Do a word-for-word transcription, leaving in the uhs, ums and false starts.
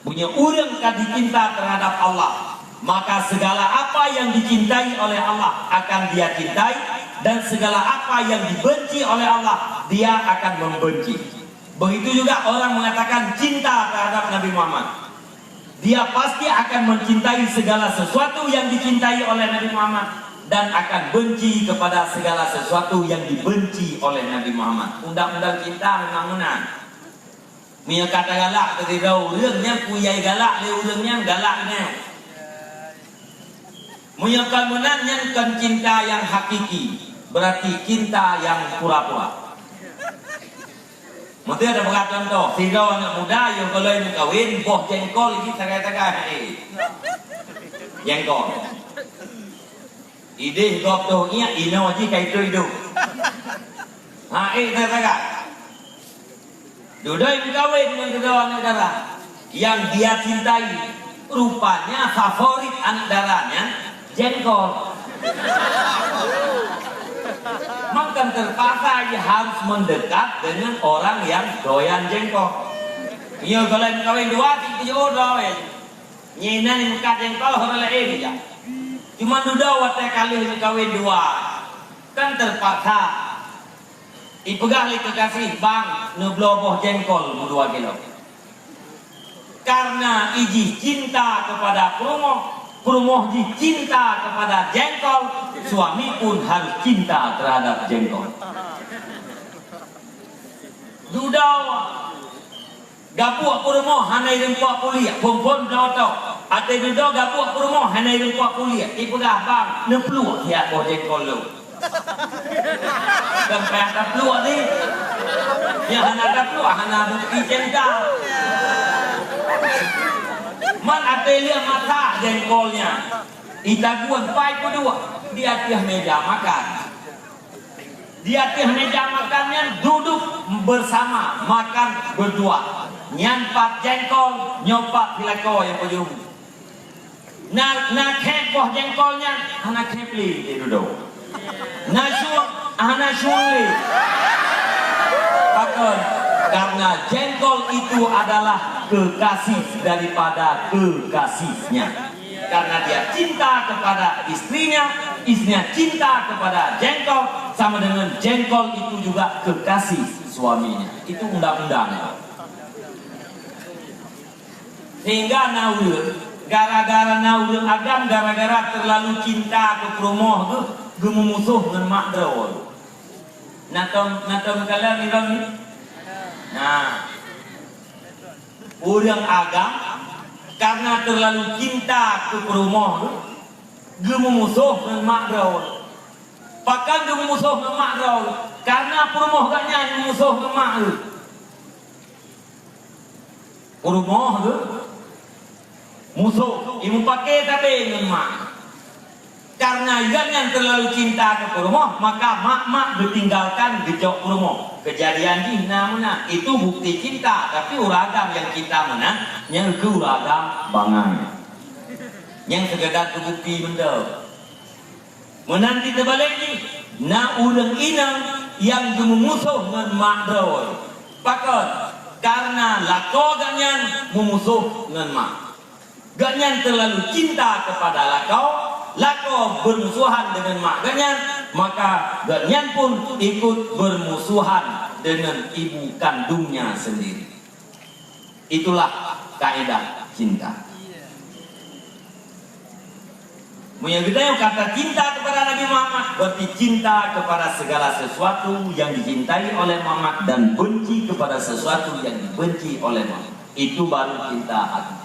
Meunyoe ureuëng ka dicinta terhadap Allah, maka segala apa yang dicintai oleh Allah akan dia cintai, dan segala apa yang dibenci oleh Allah, dia akan membenci. Begitu juga orang mengatakan cinta terhadap Nabi Muhammad. Dia pasti akan mencintai segala sesuatu yang dicintai oleh Nabi Muhammad dan akan benci kepada segala sesuatu yang dibenci oleh Nabi Muhammad. Undang-undang cinta memang meunan. Meunyoe ka tagalak keu sidroe ureuëng, nyan peue nyang galak lé ureuëng nyan, galak nyan. Meunyoe kon meunan, nyan kon cinta nyang hakiki, berarti cinta nyang pura-pura. Meuteue tapeugah cuntoh, sidroe aneuëk muda nyang gohlom meukawen, boh jengkol jih sagai-sagai, eh. Jengkol. Idéh gob toh ngiek, inoe jih ka iduek-iduek. Ha, eh, sagai-sagai. Dudoe meukawen ngon sidroe aneuëk dara nyang dia cintai. Rupanya favorit aneuëk dara nyan jengkol. Maka terpaksa ia harus mendekat dengan orang yang doyan jengkol. Nyoe gohlom meukawen dua, tiep jeuet droe. Nyan inan meukat jengkol, hana laén ija. Cuma dudoe watée ka lheueh meukawen dua, kan terpaksa ipeugah lé keukaséh, "Bang, neubloe boh jengkol meudua kilo." Karena ijih cinta kepada peurumoh, peurumoh jih cinta kepada jengkol, suami pun harus cinta terhadap jengkol. Dudoe gabuek peurumoh hana ireumpok puliek, phon-phon bloe tok. Até dudoe gabuek peurumoh hana ireumpok puliek, ipeugah, "Bang, neupluek siat boh jengkol lôn." Kan payah tapluek ni. Nyang hana tapluek hana bukti cinta. Man até lheueh masak jengkol nyan, itagun pai peuduek di ateueh meja makan. Di ateueh meja makan nyan duduk bersama makan berdua. Nyan pat jengkol, nyoe pat silakoe nyang peujeuhu. Na, na khép boh jengkol nyan, hana khép lé di dudoe. Na syueng, hana syueng lé. Pakon? Karena jengkol itu adalah kekasih daripada kekasihnya. Karena dia cinta kepada istrinya, istrinya cinta kepada jengkol, sama dengan jengkol itu juga kekasih suaminya. Itu undang-undang. Sehingga na ureuëng, gara-gara na ureuëng agam, gara-gara terlalu cinta keu peurumoh geuh, geumumusoh ngon mak droe. Na tom, na tom kalon nibak ni? Nah. Ureuëng agam, karena terlalu cinta keu peurumoh geuh, geumumusoh ngon mak droe. Pakon geumumusoh ngon mak droe? Karena peurumoh geuh nyan mumusoh ngon mak geuh. Peurumoh geuh musoh, imeupaké sabe ngon mak. Karena gobnyan terlalu cinta keu peurumoh, maka mak-mak geutinggalkan geucok peurumoh. Keujadian jih na meunan, itu bukti cinta, tapi ureuëng agam nyang cinta meunan, nyan keuh ureuëng agam bangai. Nyang seukeudar keu bukti mantong. Meunan di teubalek jih, na ureuëng inong nyang geumumusoh ngon mak droe. Pakon? Karena lakoe gobnyan mumusoh ngon mak. Gobnyan terlalu cinta kepada lakoe, lakoe bermusuhan dengan mak gobnyan, maka gobnyan pun ikut bermusuhan dengan ibu kandungnya sendiri. Itulah kaidah cinta. Meunyoe geutanyoe kata cinta kepada Nabi Muhammad, berarti cinta kepada segala sesuatu yang dicintai oleh Muhammad dan benci kepada sesuatu yang dibenci oleh Muhammad. Itu baru cinta hati.